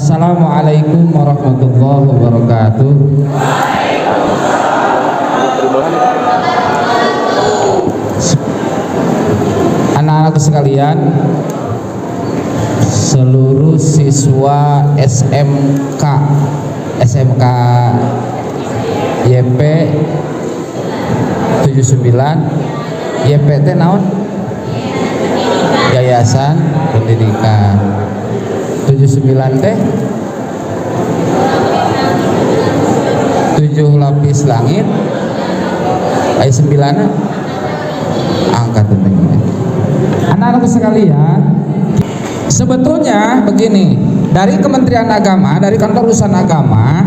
Assalamualaikum warahmatullahi wabarakatuh. Dari bawah. Anak-anakku sekalian, seluruh siswa SMK, SMK YP 79, YP teh naon? Yayasan Pendidikan. 79 teh 7 lapis langit, ayat 9 angka tentang ini. Anak-anakku sekalian, sebetulnya begini, dari Kementerian Agama, dari Kantor Urusan Agama,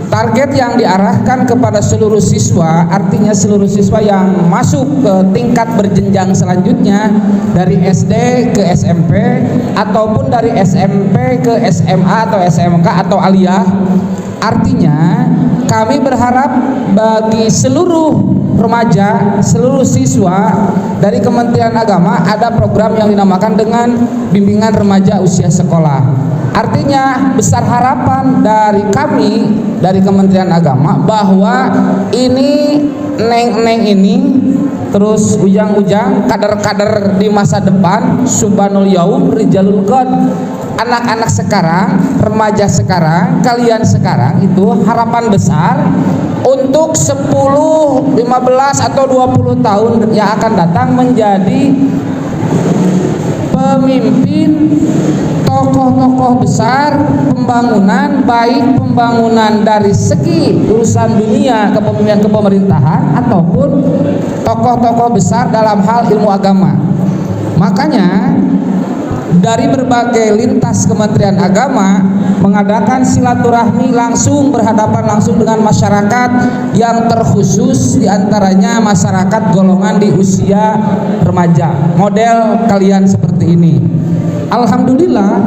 target yang diarahkan kepada seluruh siswa, artinya seluruh siswa yang masuk ke tingkat berjenjang selanjutnya dari SD ke SMP ataupun dari SMP ke SMA atau SMK atau aliyah, artinya kami berharap bagi seluruh remaja, seluruh siswa dari Kementerian Agama ada program yang dinamakan dengan bimbingan remaja usia sekolah. Artinya besar harapan dari kami dari Kementerian Agama bahwa ini neng-neng ini terus ujang-ujang kader-kader di masa depan, syubbanul yaum rijalul ghad, anak-anak sekarang, remaja sekarang, kalian sekarang itu harapan besar untuk 10, 15 atau 20 tahun yang akan datang menjadi pemimpin, tokoh-tokoh besar pembangunan, baik pembangunan dari segi urusan dunia, kepemimpinan, kepemerintahan, ataupun tokoh-tokoh besar dalam hal ilmu agama. Makanya dari berbagai lintas Kementerian Agama mengadakan silaturahmi langsung, berhadapan langsung dengan masyarakat yang terkhusus diantaranya masyarakat golongan di usia remaja model kalian seperti ini. Alhamdulillah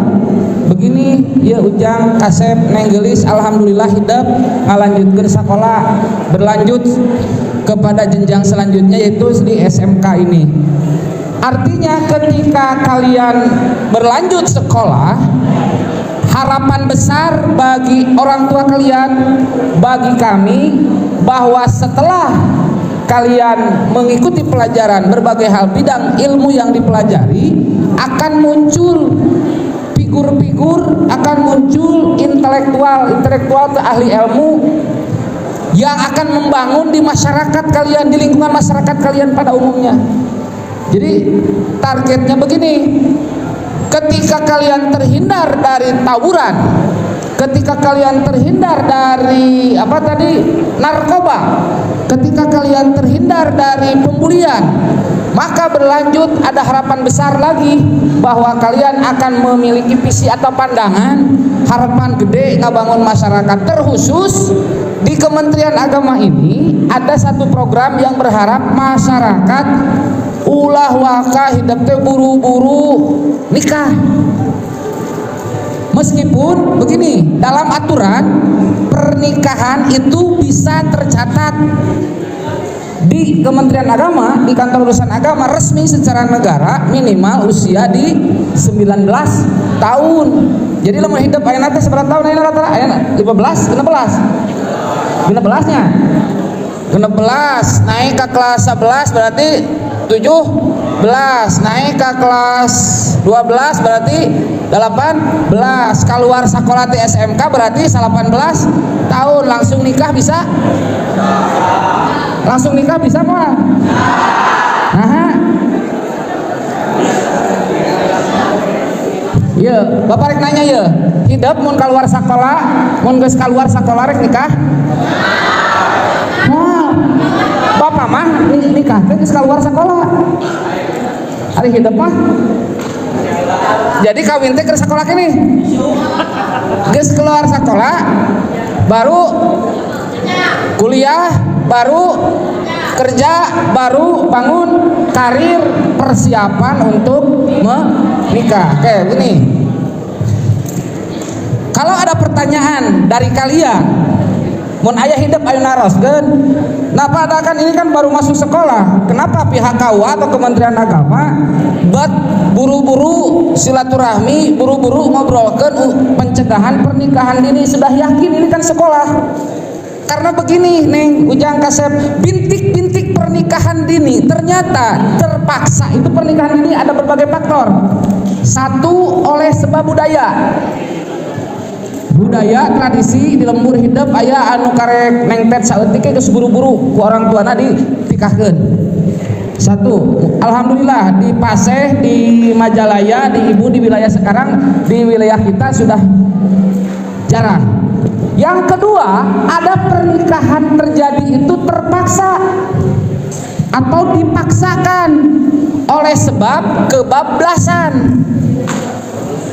begini ya, Ujang, Kasep, Neng Gelis, alhamdulillah hidup ngalanjutkan sekolah, berlanjut kepada jenjang selanjutnya, yaitu di SMK ini. Artinya ketika kalian berlanjut sekolah, harapan besar bagi orang tua kalian, bagi kami, bahwa setelah kalian mengikuti pelajaran berbagai hal bidang ilmu yang dipelajari, akan muncul figur-figur, akan muncul intelektual, intelektual itu ahli ilmu yang akan membangun di masyarakat kalian, di lingkungan masyarakat kalian pada umumnya. Jadi targetnya begini, ketika kalian terhindar dari tawuran, ketika kalian terhindar dari apa tadi, narkoba, ketika kalian terhindar dari pembulian, maka berlanjut ada harapan besar lagi bahwa kalian akan memiliki visi atau pandangan, harapan gede ngabangun masyarakat. Terkhusus di Kementerian Agama ini ada satu program yang berharap masyarakat ulah waka hidup teh buru-buru nikah. Meskipun begini, dalam aturan pernikahan itu bisa tercatat di Kementerian Agama, di Kantor Urusan Agama resmi secara negara, minimal usia di 19 tahun. Jadi lamun hidup ayeuna teh sabaraha tahun ayeuna rata-rata? Ayeuna 15, 16. 16 nya. 16 naik ke kelas 11 berarti 17, naik ke kelas 12 berarti 18, keluar sekolah di SMK berarti 18 tahun. Langsung nikah bisa? Langsung nikah bisa moal? Nah, iya, bapak rek nanya ya, hidup mun keluar sekolah, mun geus keluar sekolah rek nikah? Moal. Bapak mah nikah teh geus keluar sekolah. Ari hidup mah. Jadi kawin teh keur sekolah kene. Geus keluar sekolah baru kuliah, baru kerja, baru bangun karir, persiapan untuk menikah. Oke, begini. Kalau ada pertanyaan dari kalian, mun aya hidup ayo naroskeun, Nah, padahal kan ini kan baru masuk sekolah. Kenapa pihak KUA atau Kementerian Agama buat buru-buru silaturahmi, buru-buru ngobrolkan pencegahan pernikahan dini? Sudah yakin ini kan sekolah. Karena begini, Neng Ujang, Kasep, bintik-bintik pernikahan dini ternyata terpaksa itu pernikahan dini ada berbagai faktor. Satu, oleh sebab budaya. Budaya tradisi di lembur hidup aya anu karek nengtet saeutik geus buru-buru ku orang tuana ditikahkeun. Satu, alhamdulillah di Paseh, di Majalaya, di Ibu, di wilayah sekarang, di wilayah kita sudah jarang. Yang kedua, ada pernikahan terjadi itu terpaksa atau dipaksakan oleh sebab kebablasan.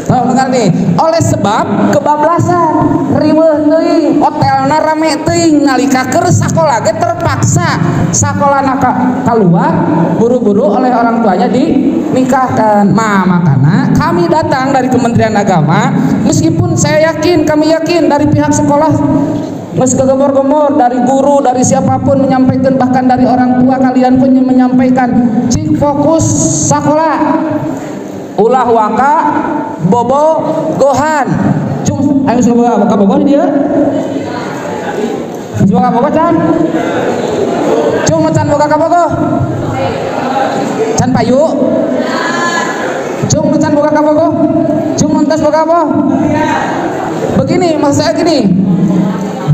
Oh, nih. Oleh sebab kebablasan, riweuh teuing, hotelna rame teuing, nalika keur sakola ge terpaksa sakolana keluar buru-buru oleh orang tuanya dinikahkan. Ma, makana kami datang dari Kementerian Agama, meskipun saya yakin, kami yakin dari pihak sekolah geus gegembor-gembor, dari guru, dari siapapun menyampaikan, bahkan dari orang tua kalian pun menyampaikan, cik fokus sekolah, ulah waka bobogohan. Cung, ayo coba kabogoh dia. Coba kabogoh can. Cung, can boga kabogoh? Can payu. Cung, can boga kabogoh? Cung, mentas boga apa? Begini, maksud saya gini,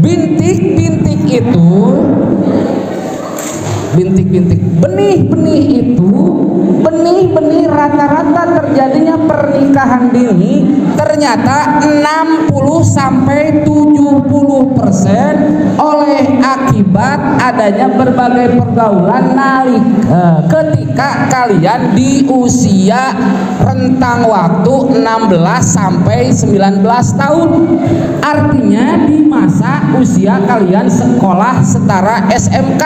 bintik-bintik itu, bintik-bintik, benih-benih itu, benih-benih rata-rata terjadinya pernikahan dini ternyata 60 sampai 70% oleh akibat adanya berbagai pergaulan nalik ketika kalian di usia rentang waktu 16 sampai 19 tahun, artinya di masa usia kalian sekolah setara SMK.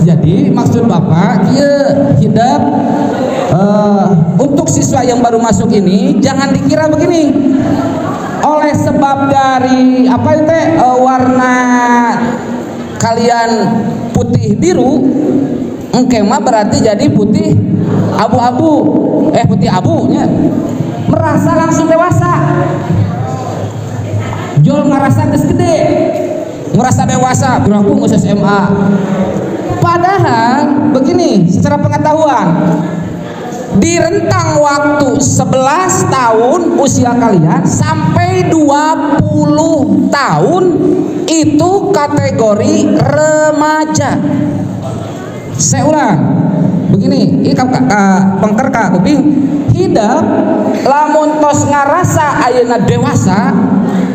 Jadi maksud Bapak, kieu hidup, untuk siswa yang baru masuk ini jangan dikira begini. Oleh sebab dari apa itu warna kalian putih biru, engke mah berarti jadi putih abu-abu, putih abunya, merasa langsung dewasa. Jol ngerasa geus gede, ngerasa dewasa, piraku geus SMA. Padahal begini, secara pengetahuan di rentang waktu 11 tahun usia kalian sampai 20 tahun itu kategori remaja. Saya ulang. Begini, ini ka, ka, pengker ka kuping. Hidup lamun tos ngarasa ayeuna dewasa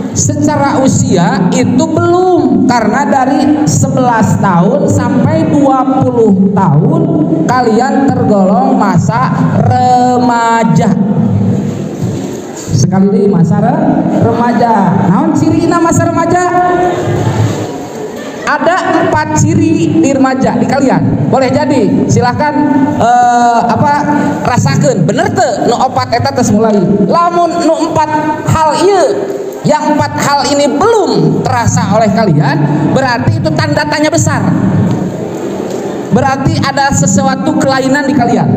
secara usia itu belum, karena dari 11 tahun sampai 20 tahun kalian tergolong masa remaja. Sekali lagi, masa remaja. Naon cirina masa remaja? Ada empat ciri di remaja di kalian. Boleh jadi silahkan apa, rasakan bener tuh nu opat eta tes mulai. Lamun nu empat hal ieu, yang empat hal ini belum terasa oleh kalian, berarti itu tanda tanya besar, berarti ada sesuatu kelainan di kalian.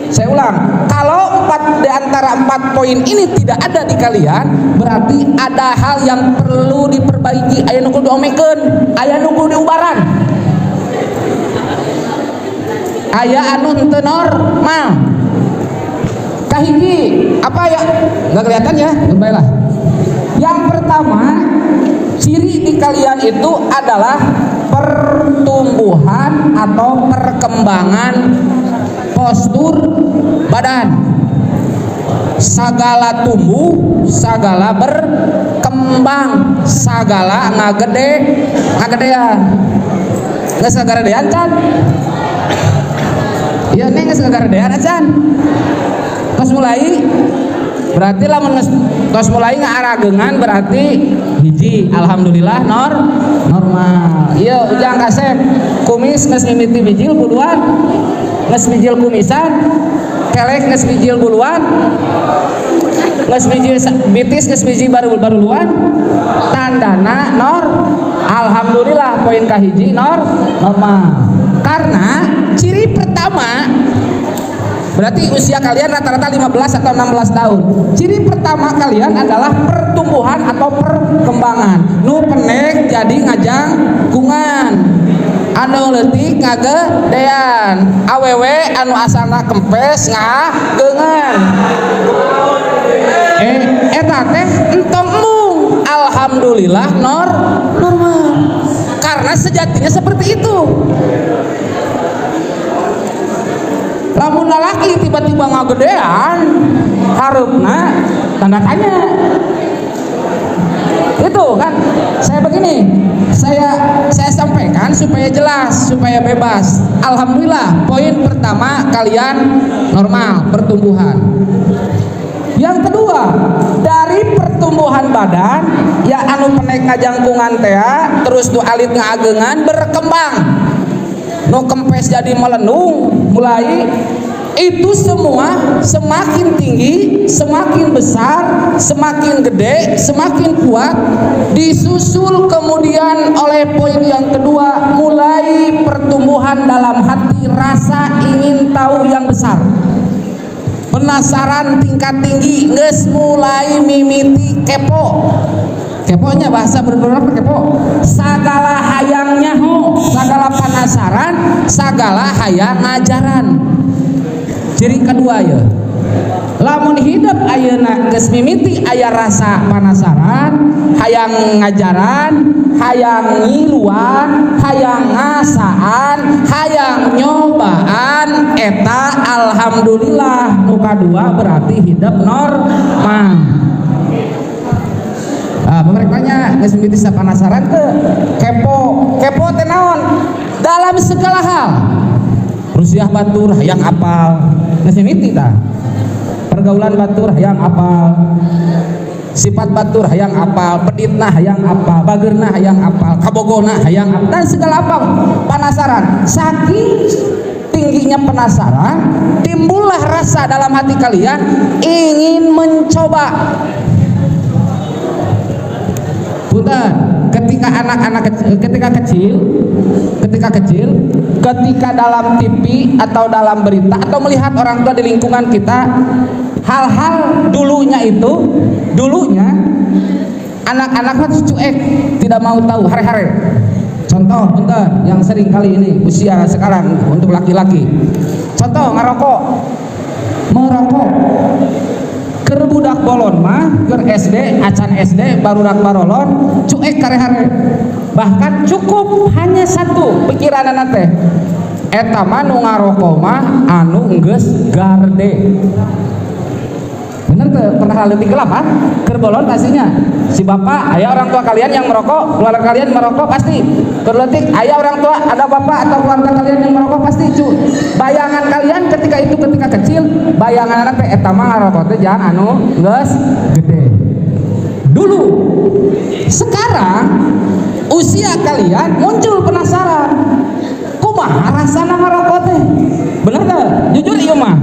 Saya ulang, kalau empat di antara empat poin ini tidak ada di kalian, berarti ada hal yang perlu diperbaiki. Aya nu kudu diomekeun, aya nu kudu diubaran, aya anu henteu normal. Kahiji, apa ya? Nggak kelihatan ya? Baiklah. Yang pertama, ciri di kalian itu adalah pertumbuhan atau perkembangan postur badan. Segala tumbuh, segala berkembang, segala ngagede, ngagedean. Geus ngagaredean can? Iya nih, geus ngagaredean can? Tos mulai, berarti lamun tos mulai ngaarageungan berarti hiji, alhamdulillah normal. Iya, Ujang, Kasep, kumis geus mimiti bijil buluan, geus bijil kumisan, kelek geus bijil buluan, geus. Geus biji bitis, geus biji baru baruluan, tandana nor. Alhamdulillah, poin kahiji normal. Karena ciri pertama berarti usia kalian rata-rata 15 atau 16 tahun. Ciri pertama kalian adalah pertumbuhan atau perkembangan. Nu pendek jadi ngajangkungan, anu leutik ngagedean, awewe anu asalna kempes ngageungan. Eta teh entong embung, alhamdulillah normal, karena sejatinya seperti itu. Lamun lalaki tiba-tiba ngagedean, hareupna tanda tanya itu kan. Saya begini, saya sampaikan supaya jelas, supaya bebas. Alhamdulillah, poin pertama kalian normal pertumbuhan. Yang kedua, dari pertumbuhan badan ya, anu pendek ngajangkungan tea, terus nu alit ngaageungan, berkembang, nu kempes jadi melendung, mulai itu semua semakin tinggi, semakin besar, semakin gede, semakin kuat, disusul kemudian oleh poin yang kedua, mulai pertumbuhan dalam hati rasa ingin tahu yang besar, penasaran tingkat tinggi, geus mulai mimiti kepo. Keponya bahasa berberapa kepo, sagala hayang nyaho, sagala penasaran, sagala hayang ngajaran. Ciri kedua ya, lamun hidup ayeuna geus mimiti aya rasa penasaran, hayang ngajaran, hayang ngiluan, hayang ngasaan, hayang nyobaan, eta alhamdulillah nu kadua berarti hidup normal. Ah, pemerintah tanya, geus mimiti penasaran ke kepo. Kepo teh naon? Dalam segala hal. Rusiah batur hayang apal, geus mimiti tah. Pergaulan batur hayang apal, sifat batur hayang apal, peditna hayang apal, bagerna hayang apal, kabogona hayang apal, dan segala apa penasaran. Saking tingginya penasaran, timbullah rasa dalam hati kalian ingin mencoba. Punten, ketika anak-anak kecil, ketika kecil, ketika dalam TV atau dalam berita atau melihat orang tua di lingkungan kita, hal-hal dulunya itu, dulunya anak-anak cuek, tidak mau tahu hari-hari. Contoh, punten, yang sering kali ini usia sekarang untuk laki-laki. Contoh ngerokok, merokok. Keur budak bolon mah, keur SD, acan SD, barudak barolon, cuek kare-hare. Bahkan cukup hanya satu pikiran teh. Eta mah nu ngarokok mah anu geus garde. Bener tuh, pernah leutik gelap ah? Keur bolon pastinya. Si bapak, aya orang tua kalian yang merokok, keluarga kalian merokok pasti. Keur leutik, aya orang tua, ada bapak atau keluarga kalian yang merokok pasti cu. Bayangan kalian ketika itu, ketika kecil, bayangan teh eta mah ngarokok teh jangan anu geus gede. Dulu. Sekarang usia kalian muncul penasaran. Kumaha rasana ngarokok teh? Bener teh? Jujur ieu mah.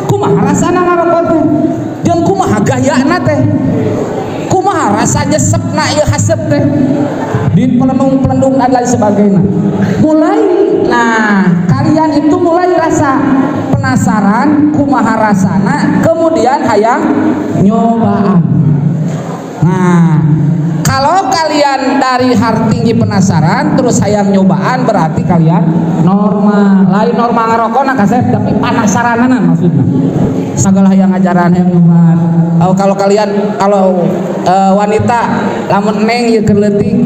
Kumaha rasana ngarokok teh? Jeung kumaha gayana teh? Kumaha rasa nyesepna ieu haseup teh? Di pelendung-pelendung dan lain sebagainya. Mulai, nah, kalian itu mulai rasa penasaran kumaha rasana, kemudian hayang nyobaan. Nah, kalau kalian dari har tinggi penasaran terus hayang nyobaan, berarti kalian normal. Lain normal ngerokok nah kasep, tapi penasaran maksudnya. Segala hayang ngajaran, hayang nyobaan. Oh, kalau kalian, kalau wanita, lamun neng ieu keur leutik,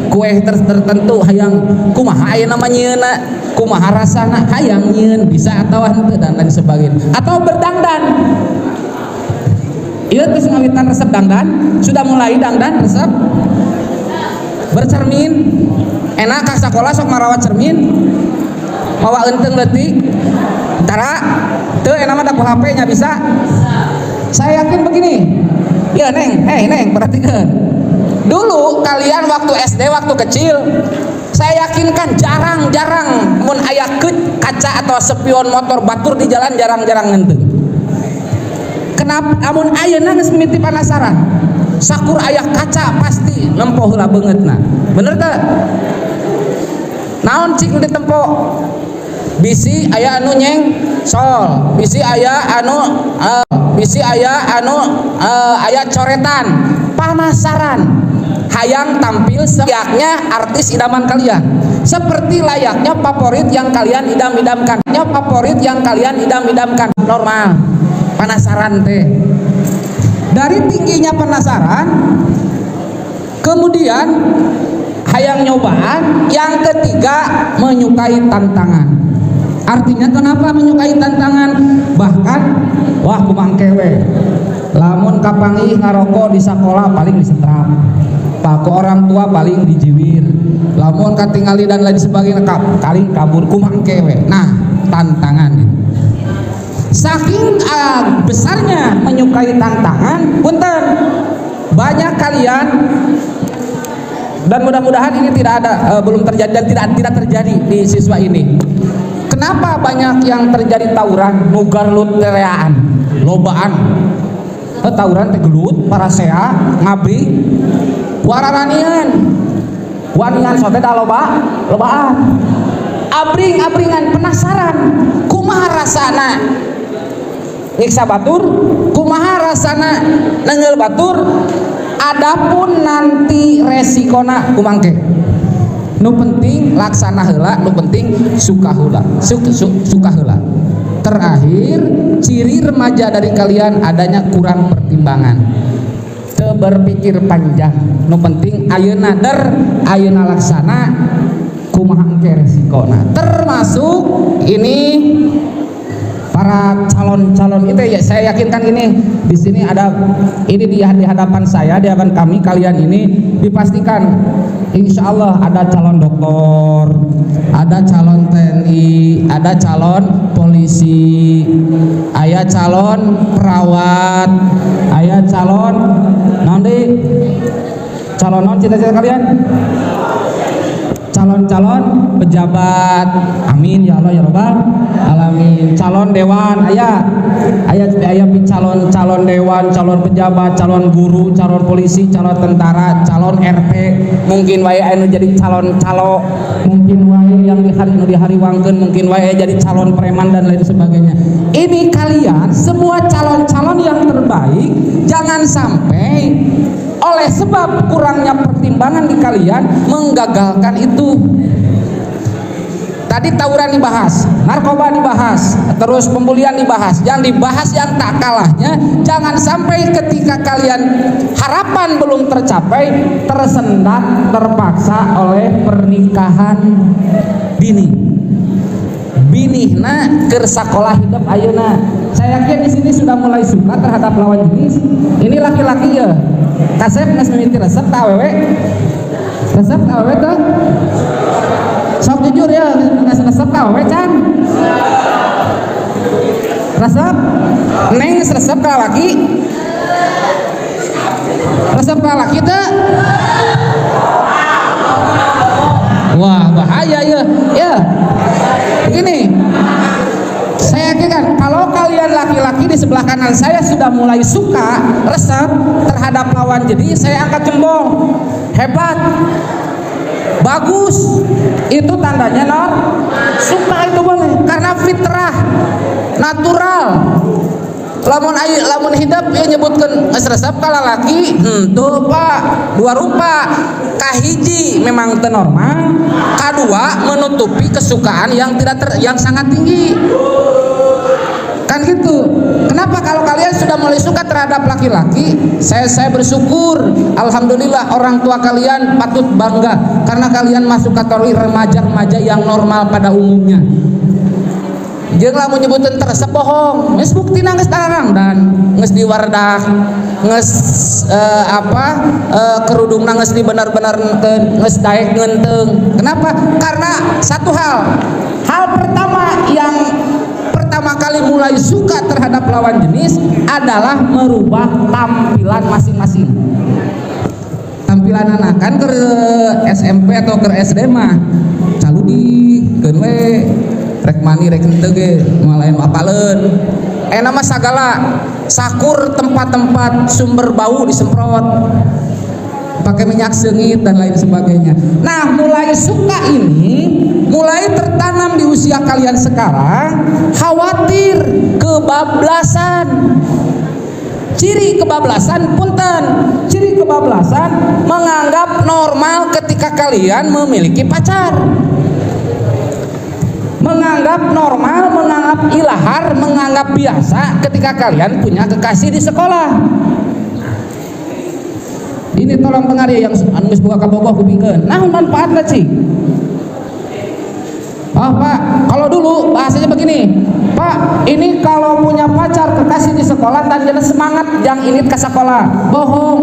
kue tertentu hayang kumaha aya nama nyieunna, kumaha rasana, hayang nyieun bisa atau henteu dan lain sebagainya. Atau berdangdan. Ieu geus ngawitan resep dangdan, sudah mulai dangdan resep bercermin. Enak ka sakola sok marawat cermin, mawa eunteung leutik. Tara teu, enak mah da ku HP nya bisa. Saya yakin begini. Ya neng, hei neng, perhatikan. Dulu kalian waktu SD, waktu kecil, saya yakinkan jarang-jarang mun aya kaca atau spion motor batur di jalan, jarang-jarang ngenteung. Kenapa amun ayeuna geus mimiti penasaran, sakur aya kaca pasti nempo heula beungeutna, bener teu? Naon cik nu ditempo? Bisi aya anu nyengsol, bisi aya anu aya coretan. Penasaran, hayang tampil layaknya artis idaman kalian, seperti layaknya favorit yang kalian idam-idamkan, favorit yang kalian idam-idamkan. Normal penasaran teh. Dari tingginya penasaran, kemudian hayang nyobaan. Yang ketiga, menyukai tantangan. Artinya kenapa menyukai tantangan? Bahkan wah, kumaha engke we lamun kapanggih ngarokok di sekolah, paling disetrap pak orang tua, paling dijiwir, lamun katingali dan lain sebagainya, paling kabur, kumaha engke we. Nah, tantangan, saking besarnya menyukai tantangan, punten, banyak kalian dan mudah-mudahan ini tidak ada, belum terjadi dan tidak tidak terjadi di siswa ini. Kenapa banyak yang terjadi tawuran, nu garlut tereaan lobaan? Tawuran teh gelut, parasea, ngabri, wararanian, wanian sote da loba lobaan, abring-abringan, penasaran kumaha rasana nyiksa batur, kumaha rasana nenggel batur. Adapun nanti resikona kumaha engke, nu penting laksana heula, nu penting suka heula, suka heula. Terakhir, ciri remaja dari kalian adanya kurang pertimbangan, teu berpikir panjang, nu penting ayeuna der, ayeuna laksana, kumaha engke resikona. Termasuk ini para calon-calon itu ya, saya yakinkan ini di sini ada, ini di hadapan saya, di hadapan kami, kalian ini dipastikan insya Allah ada calon dokter, ada calon TNI, ada calon polisi, aya calon perawat, aya calon nanti calon non cita-cita kalian, calon-calon pejabat, amin ya Allah ya Robbal alamin. Calon dewan aya, aya aya, calon calon dewan, calon pejabat, calon guru, calon polisi, calon tentara, calon RT, mungkin wae anu jadi calon calo, mungkin wae yang di hari nu dihariwangkeun, mungkin wae jadi calon preman dan lain sebagainya. Ini kalian semua calon-calon yang terbaik. Jangan sampai oleh sebab kurangnya pertimbangan di kalian menggagalkan itu tadi. Tawuran dibahas, narkoba dibahas, terus pembulian dibahas. Yang dibahas yang tak kalahnya, jangan sampai ketika kalian harapan belum tercapai, tersendat, terpaksa oleh pernikahan dini. Binihna keur sakolah hidup ayeuna. Saya yakin di sini sudah mulai suka terhadap lawan jenis. Ini laki-laki ya. Kasep geus mimiti resep ka awewe? Resep ka awewe teh? Sok jujur ya, geus resep ka awewe can? Resep? Neng geus resep ka laki? Resep ka laki teh? Wah, bahaya ya. Ya. Begini. Saya yakin kan kalau kalian laki-laki di sebelah kanan saya sudah mulai suka, resep terhadap lawan jadi, saya angkat jempol. Hebat. Bagus. Itu tandanya nor suka itu boleh karena fitrah natural. Lamun ayu, lamun hidup ya nyebutkan geus resep ka lalaki henteu, Pak. Dua rupa: kahiji memang teu normal, kadua menutupi kesukaan yang tidak ter, yang sangat tinggi, kan gitu. Kenapa? Kalau kalian sudah mulai suka terhadap laki-laki, saya bersyukur, alhamdulillah, orang tua kalian patut bangga karena kalian masuk kategori remaja-remaja yang normal pada umumnya. Jeung lamun nyebutin teu resep bohong. Geus buktina geus tarang dan geus diwardak, geus apa kerudungna geus di benar-benar geus daek ngeunteung. Kenapa? Karena satu hal. Hal pertama yang pertama kali mulai suka terhadap lawan jenis adalah merubah tampilan masing-masing. Tampilan anak kan ke SMP atau ke SD mah caludi keun we, rek mani rek henteu ge moal aya nu apaleun. Enak mah sagala Sakur tempat-tempat sumber bau disemprot pakai minyak sengit dan lain sebagainya. Nah, mulai suka ini mulai tertanam di usia kalian sekarang, khawatir kebablasan. Ciri kebablasan, punten, ciri kebablasan menganggap normal ketika kalian memiliki pacar, menganggap normal, menganggap ilahar, menganggap biasa ketika kalian punya kekasih di sekolah. Ini tolong dengar ya, yang anu geus boga kabogoh kupingkeun. Nah, manfaatna cik. Oh, Pak, kalau dulu bahasanya begini, "Pak, ini kalau punya pacar kekasih di sekolah tadinya semangat yang ini ke sekolah." Bohong.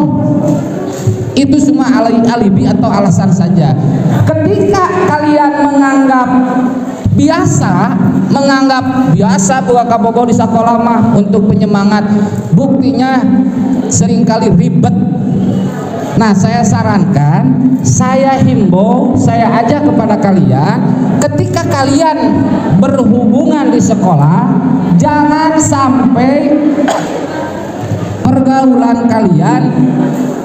Itu semua alibi atau alasan saja. Ketika kalian menganggap biasa, menganggap biasa boga kabogoh di sekolah mah untuk penyemangat, buktinya seringkali ribet. Nah, saya sarankan, saya himbau, saya ajak kepada kalian, ketika kalian berhubungan di sekolah, jangan sampai pergaulan kalian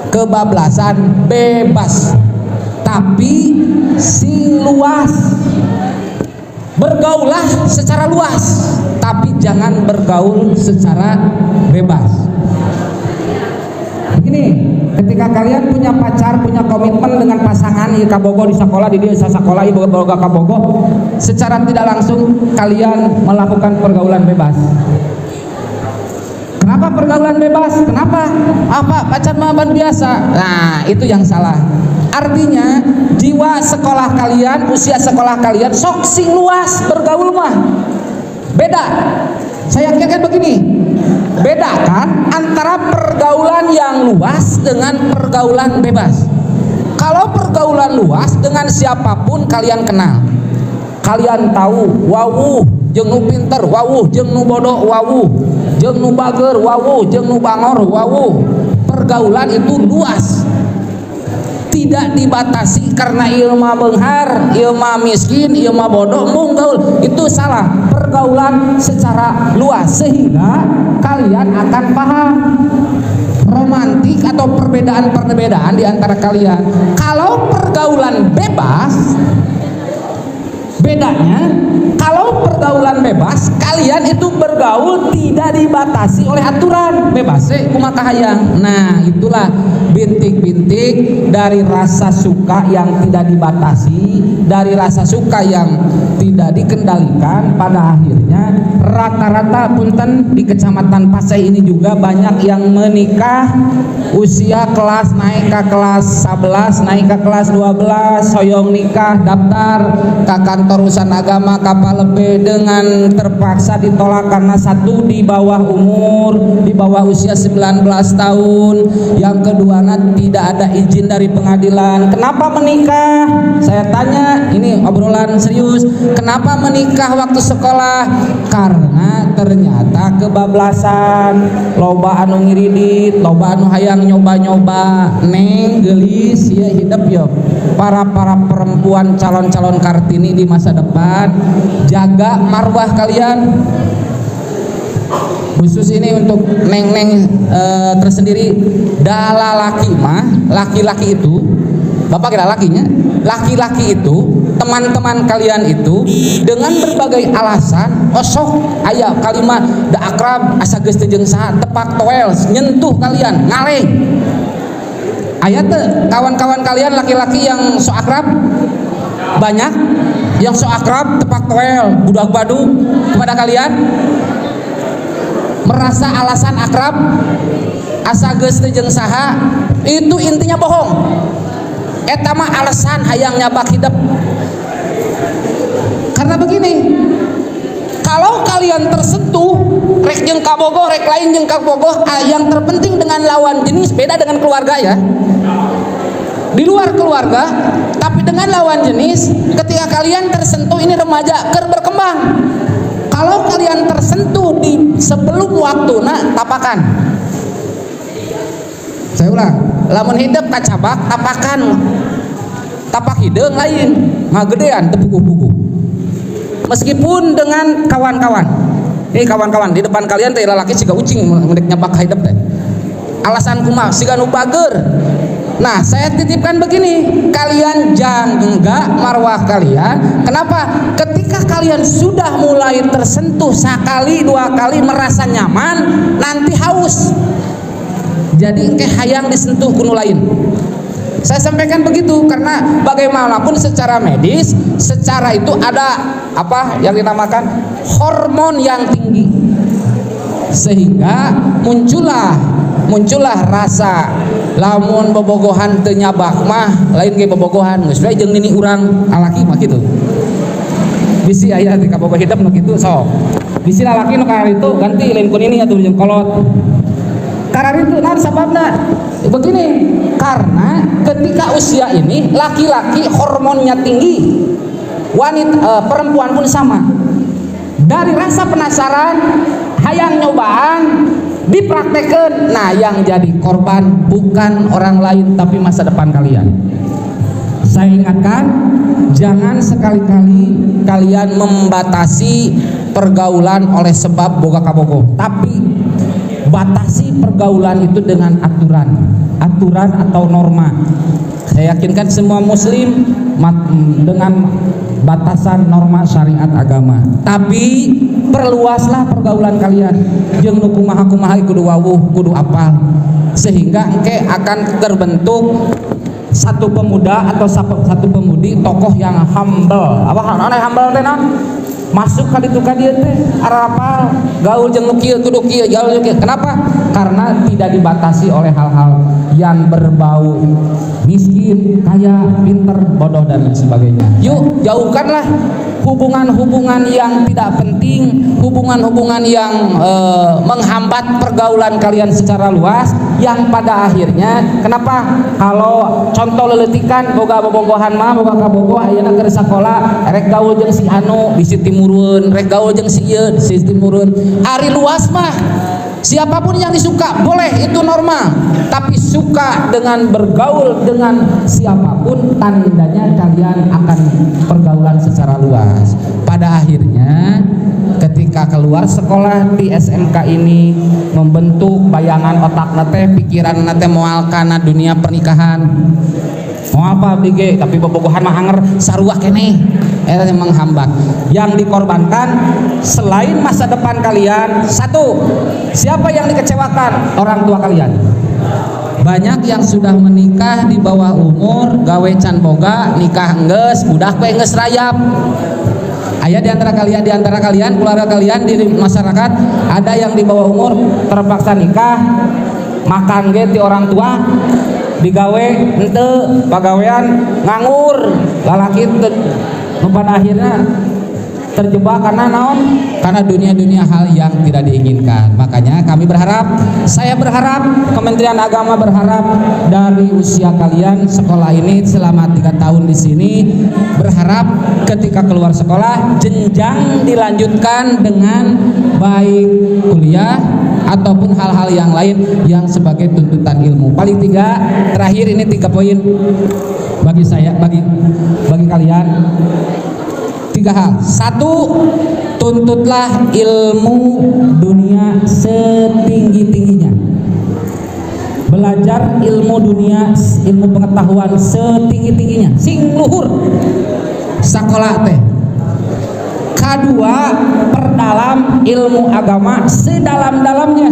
kebablasan bebas, tapi sing luas. Bergaulah secara luas, tapi jangan bergaul secara bebas. Begini, ketika kalian punya pacar, punya komitmen dengan pasangan, ya kabogoh di sekolah, di dia sekolah, ibu boga kabogoh, secara tidak langsung kalian melakukan pergaulan bebas. Kenapa pergaulan bebas? Kenapa? Apa pacar mah biasa? Nah, itu yang salah. Artinya jiwa sekolah kalian, usia sekolah kalian sok sing luas bergaul mah. Beda. Saya yakin begini. Bedakan antara pergaulan yang luas dengan pergaulan bebas. Kalau pergaulan luas, dengan siapapun kalian kenal. Kalian tahu, wawuh jeung nu pinter, wawuh jeung nu bodoh, wawuh jeung nu bager, wawuh jeung nu bangor, wawuh. Pergaulan itu luas, tidak dibatasi karena ieu mah beunghar, ieu mah miskin, ieu mah bodoh, mung gaul. Itu salah. Pergaulan secara luas sehingga kalian akan paham romantik atau perbedaan-perbedaan di antara kalian. Kalau pergaulan bebas, bedanya kalau pergaulan bebas, kalian itu bergaul tidak dibatasi oleh aturan, bebas kumaha hayang. Nah, itulah bintik-bintik dari rasa suka yang tidak dibatasi, dari rasa suka yang tidak dikendalikan. Pada akhirnya rata-rata, punten, di Kecamatan Pasai ini juga banyak yang menikah usia kelas naik ke kelas 11, naik ke kelas 12, hoyong nikah, daftar ke kantor urusan agama Kapalebe, dengan terpaksa ditolak karena satu, di bawah umur, di bawah usia 19 tahun, yang kedua tidak ada izin dari pengadilan. Kenapa menikah? Saya tanya, ini obrolan serius, kenapa menikah waktu sekolah? Karena ternyata kebablasan, loba anu ngiridit, loba anu hayang nyoba-nyoba. Neng gelis ya, hidup yo. Para para perempuan, calon-calon Kartini di masa depan, jaga marwah kalian. Khusus ini untuk neng-neng tersendiri. Da lalaki mah, laki-laki itu, bapak kira lakinya, laki-laki itu, teman-teman kalian itu dengan berbagai alasan osok aya kalimat "da akrab asa geus teu jeung saha", tepak toel, nyentuh kalian, ngaleng. Aya teu kawan-kawan kalian laki-laki yang sok akrab? Banyak yang sok akrab, tepak toel, budak badu kepada kalian, merasa alasan akrab asa geus teu jeung saha. Itu intinya bohong. Eta mah alasan hayang nyabak hidup. Karena begini, kalau kalian tersentuh, rek jeung kabogoh, rek lain jeung kabogoh, ah, yang terpenting dengan lawan jenis, beda dengan keluarga ya, di luar keluarga, tapi dengan lawan jenis, ketika kalian tersentuh, ini remaja keur berkembang, kalau kalian tersentuh di sebelum waktu, nah, tapakan. Saya ulang, lamun hidup kacabak, tapakan. Tapak hideung lain ngagedean, teu puguh-puguh, meskipun dengan kawan-kawan. Ini kawan-kawan di depan kalian teh lalaki siga ucing mun dek nyabak hidep teh. Alasan kumaha? Siga nu bager. Nah, saya titipkan begini, kalian jangan enggak marwah kalian. Kenapa? Ketika kalian sudah mulai tersentuh sekali dua kali merasa nyaman, nanti haus. Jadi kayak hayang disentuh ku nu lain. Saya sampaikan begitu karena bagaimanapun secara medis, secara itu ada apa yang dinamakan hormon yang tinggi. Sehingga muncullah muncullah rasa lamun bobogohan teu nyabak mah lain ge bobogohan, geus we jeung nini urang. Lalaki mah kitu, bisi aya di kabogoh hidup nu kitu. Sok bisi lalaki nu itu ganti lain ku nini atuh, jeung kolot karena itu. Nah, sababna begini, karena ketika usia ini laki-laki hormonnya tinggi, wanita perempuan pun sama. Dari rasa penasaran, hayang nyobaan, dipraktekan. Nah, yang jadi korban bukan orang lain, tapi masa depan kalian. Saya ingatkan, jangan sekali-kali kalian membatasi pergaulan oleh sebab boga kabogoh, tapi batasi pergaulan itu dengan aturan aturan atau norma. Saya yakinkan semua muslim dengan batasan norma syariat agama, tapi perluaslah pergaulan kalian. Jeung nu kumaha kumaha kudu wawuh, kudu apal, sehingga engke akan terbentuk satu pemuda atau satu pemudi tokoh yang humble. Apa aneh humble teh? Naon? Masuk ka ditu ka dieu teh arapal, gaul jeung nu kieu kudu kieu, gaul jeung kieu. Kenapa? Karena tidak dibatasi oleh hal-hal yang berbau miskin, kaya, pinter, bodoh, dan lain sebagainya. Yuk, jauhkanlah hubungan-hubungan yang tidak penting, hubungan-hubungan yang menghambat pergaulan kalian secara luas, yang pada akhirnya, kenapa? Kalau contoh leletikan boga bobogohan mah, boga kabogoh ayeuna keur sakola, rek gaul jeung si anu bisi timurun, rek gaul jeung si ieu bisi timurun. Ari luas mah siapapun yang disuka boleh, itu normal. Tapi suka dengan bergaul dengan siapapun tandanya kalian akan pergaulan secara luas. Pada akhirnya ketika keluar sekolah di SMK ini membentuk bayangan otak teh, pikiran teh moal kana dunia pernikahan. Mau apa abdi ge, tapi bobogohan mah anger sarua keneh. Eta yang menghambat. Yang dikorbankan selain masa depan kalian, satu, siapa yang dikecewakan? Orang tua kalian. Banyak yang sudah menikah di bawah umur, gawe can boga, nikah enggeus, budak we geus rayap. Aya di antara kalian, keluarga kalian di masyarakat ada yang di bawah umur terpaksa nikah, makan ge ti orang tua, digawe henteu, pagawean nganggur, lalaki teu, nu pada akhirnya terjebak karena naon? Karena dunia-dunia hal yang tidak diinginkan. Makanya kami berharap, saya berharap, Kementerian Agama berharap dari usia kalian sekolah ini selama 3 tahun di sini, berharap ketika keluar sekolah jenjang dilanjutkan dengan baik kuliah ataupun hal-hal yang lain yang sebagai tuntutan ilmu. Paling tiga, terakhir ini tiga poin bagi saya, bagi bagi kalian tiga hal. Satu, tuntutlah ilmu dunia setinggi-tingginya. Belajar ilmu dunia, ilmu pengetahuan setinggi-tingginya, sing luhur sekolah teh. Kedua, perdalam ilmu agama sedalam-dalamnya.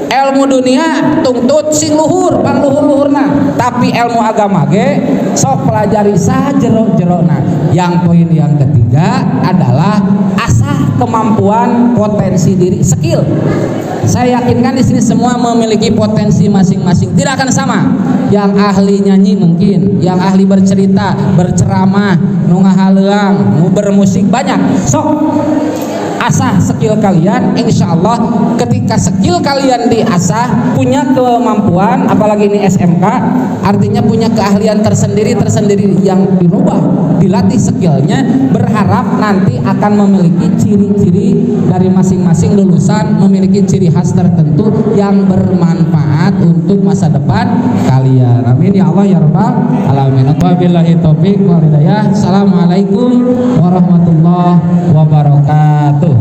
Ilmu dunia tuntut sing luhur, pangluhur-luhurna, tapi ilmu agama ge sok pelajari sajero-jerona. Yang poin yang ketiga adalah asah kemampuan potensi diri, skill. Saya yakinkan di sini semua memiliki potensi masing-masing, tidak akan sama. Yang ahli nyanyi mungkin, yang ahli bercerita, berceramah, nu ngahaleuang, nu bermusik, banyak. Sok asah skill kalian. Insya Allah ketika skill kalian diasah, punya kemampuan, apalagi ini SMK, artinya punya keahlian tersendiri tersendiri yang dirubah, dilatih skillnya, berharap nanti akan memiliki ciri-ciri dari masing-masing lulusan, memiliki ciri khas tertentu yang bermanfaat untuk masa depan kalian. Amin ya Allah ya rabbal alamin. Wabillahi taufik wal hidayah. Assalamualaikum warahmatullahi wabarakatuh.